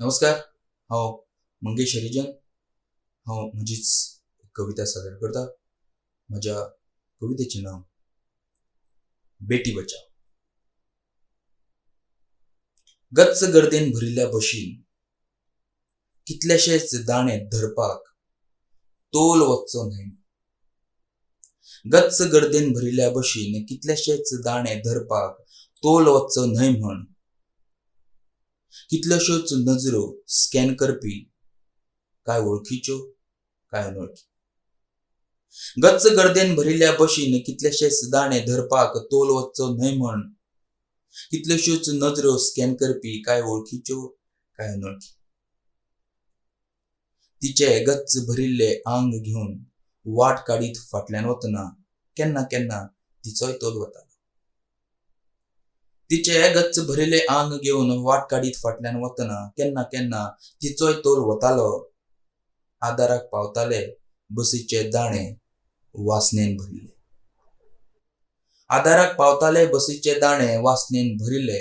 नमस्कार, हांव मंगेश हरिजन. हांव म्हजीच कविता सादर करता. म्हज्या कवितेचें नांव बेटी बचाव. गच्च गर्देन भरिल्ल्या बशीन कितलेशेच दाणे धरपाक तोल वचचो न्हय. गच्च गर्देन भरिल्ल्या बशीन कितलेशेच दाणे धरपाक तोल वचचो न्हय म्हण कितल्योश्योच नजरो स्कॅन करपी, कांय वळखीच्यो कांय अनवळखी. गच्च गर्देन भरिल्ल्या बशीन कितलेशेच दाणे धरपाक तोल वचचो न्हय म्हण कितल्योश्योच नजरो स्कॅन करपी, कांय वळखीच्यो कांय अनवळखी. तिचे गच्च भरिल्ले आंग घेवन वाट काडीत फाटल्यान वतना केन्ना केन्ना तिचोय तोल वतालो. तिचे गच्च भरिल्ले आंग घेवन वाट काडीत फाटल्यान वतना केन्ना केन्ना तिचोय तोल वतालो. आदाराक पावताले बसीचे दाणे वासनेन भरिल्ले. आदाराक पावताले बसीचे दाणे वासनेन भरिल्ले.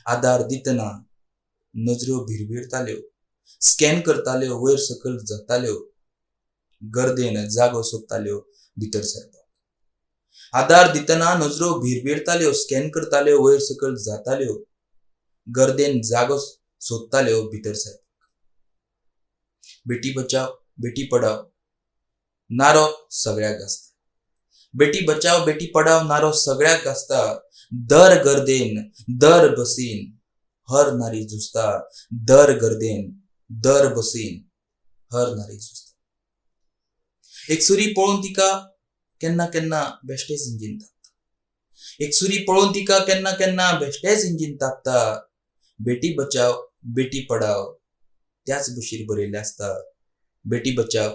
आदार दितना नजरो भिरभिरताल्यो, स्कॅन करताल्यो, वयर सकयल जाताल्यो, गर्देन जागो सोदताल्यो भितर सरपाक. आदार दितना नजरो भिरभिरताल्यो, स्कॅन करताल्यो, वयर सकयल जाताल्यो, गर्देन जागो सोदताल्यो भितर सरपाक. बेटी बचाव बेटी पढाव नारो सगळ्याक गाजता. बेटी बचाव बेटी पढाव नारो सगळ्याक गाजता. दर गर्देन दर बसीन हर नारी झुजता. दर गर्देन दर बसीन हर नारी झुजता. एक सुरी पळोवन तिका केन्ना केन्ना बेश्टेच इंजीन तापता. एक सुरी पळोवन तिका केन्ना केन्ना बेश्टेच इंजीन तापता. बेटी बचाव बेटी पढाव त्याच बशीर बरयल्लें आसता. बेटी बचाव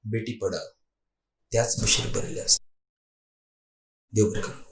बेटी पढाव त्याच बशीर बरयल्लें आसता. देव बरें करूं.